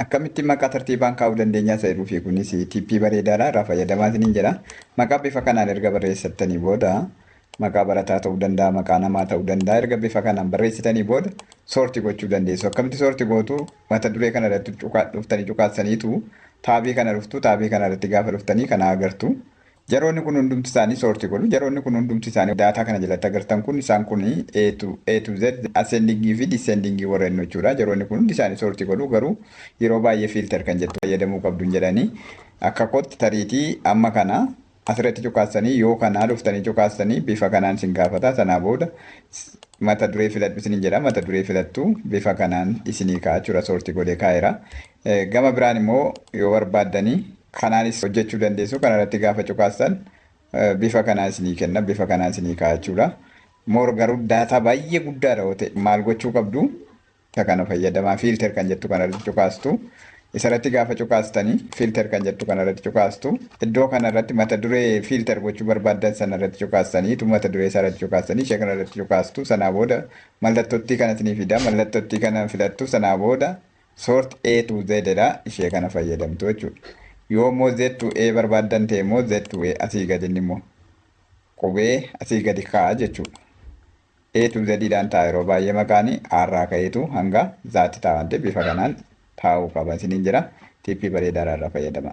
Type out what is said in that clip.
Akkamitti maqaa tartiibaan kaa'uu dandeenya isa jedhuu fi kunis tip bareedaadha, irraa fayyadamaa isiniin jedha. Maqaa bifa kanaan erga barreessattanii booda, maqaa barataa ta'uu danda'a, maqaa namaa ta'uu danda'a. Erga bifa kanaan barreessitanii booda sort gochuu dandeessu. Akkamitti sort gootu? Mata duree kana irratti dhuftanii cuqaasaniitu tab kana dhuftu. Tab kana irratti gaafa dhuftanii kana agartu. Jaroonni kun hundumti isaanii sort godhu. Jaroonni kun hundumti isaanii data kana jalatti agartan kun, isaan kun A to Z ascending fi descending warreen jechuudha. Jaroonni kun hundi isaanii sort godhu, garuu yeroo baay'ee filter kan jettu fayyadamuu qabdu jedhanii akka kootti. Tariitii amma kana asirratti cuqaasanii, yoo kanaa dhuftanii cuqaasanii, bifa kanaan isin gaafata. Sanaa booda mata duree filadhu isiniin jedha. Mata duree filattu, bifa kanaan isinii ka'a jechuudha. Sort godhee kaa'eera. Gama biraan immoo yoo barbaaddanii kanaanis hojjechuu dandeessu. Kanarratti gaafa cuqaastan bifa kanaan isinii kenna, bifa kanaan isinii ka'a jechuudha. More garuu data baay'ee guddaadha yoo ta'e maal gochuu qabdu? Isa kana fayyadamaa, filter kan jettu kanarratti cuqaastu. Isarratti gaafa cuqaastanii, filter kan jettu kanarratti cuqaastu. Iddoo kanarratti mata duree filter gochuu barbaaddan sanarratti cuqaastanii, mata duree isarratti cuqaastanii, ishee kanarratti cuqaastu. Sanaa booda mallattootti kana isinii fida. Mallattootti kana filattu. Sanaa booda sort A to Z dha, ishee kana fayyadamtu jechuudha. Yoo immoo Z to A barbaaddan ta'e immoo Z to A asii gadi, inni immoo qubee asii gadi kaa'a jechuudha. A to Z dhaan ta'a yeroo baay'ee, maqaan A irraa ka'eetu hanga Z'tti ta'a waan ta'eef bifa kanaan taa'uu qaba isiniin jira. Tip bareedaa irraa fayyadama.